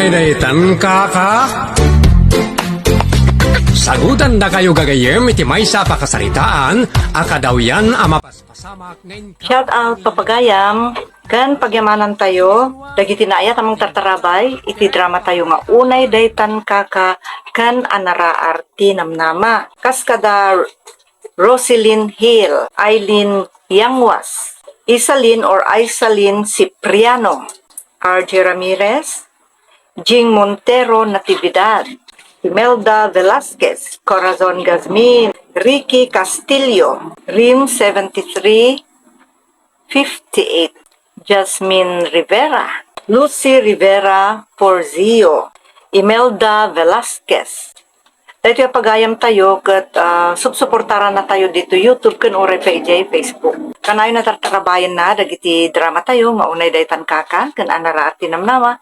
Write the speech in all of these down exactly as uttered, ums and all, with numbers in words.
Daytan kaka. Sagutandakayo gagayyem iti maysa a pakasaritaan a kadawyan a mapaspasamak nga inka- Shout out, papagayam, ken pagyamanantayo dagiti naayat a mangtartarabay iti dramatayo nga Unay Daytan Kaka ken Anaraar ti Namnama. Kas kada Rosilyn Hill, Eileen Yanguas, Isalin or Isalin Cipriano, R J Ramirez, Jing Montero Natividad, Imelda Velasquez, Corazon Gazmin, Ricky Castillo, Rim seventy-three fifty-eight, Jasmine Rivera, Lucy Rivera Porzio, Imelda Velasquez. Daytoy a pagayamtayo ket, ah, supsuportaranatayo ditoy YouTube ken uray pay idiay Facebook. Kanayon a tartarabayenna dagiti dramatayo nga Unay Daytan Kaka ken Anaraar ti Namnama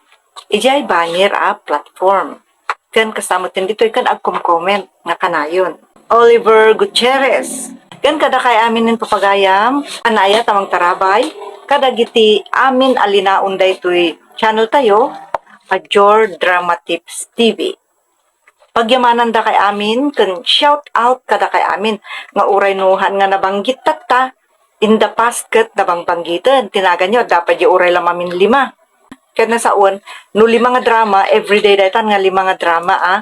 idiay bangir a platform. Ken kasta met ditoy ken agkom-comment nga kanayon. Oliver Gutierrez. Ken kadakay amin nen papagayam a naayat a mangtarabay kadagiti amin a linaon daytoy channeltayo a Jor Drama Tips T V. Pagyamanandakay amin ken shout out kadakay amin nga uray no haan nga nabanggit tatta, in the past ket nabangbanggiten. Ti naganyo, adda pay diay uray la maminlima. Ket nasaon, no lima nga drama, everyday daytan nga lima nga drama a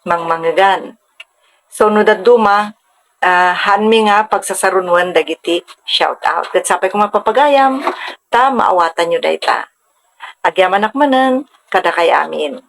mangmangegan. So, no dadduma, ah, haanmi nga pagsasarunuen dagiti shout out. Ket sapay koma papagayam, ta maawatanyo dayta. Agyamanak manen kadakay amin.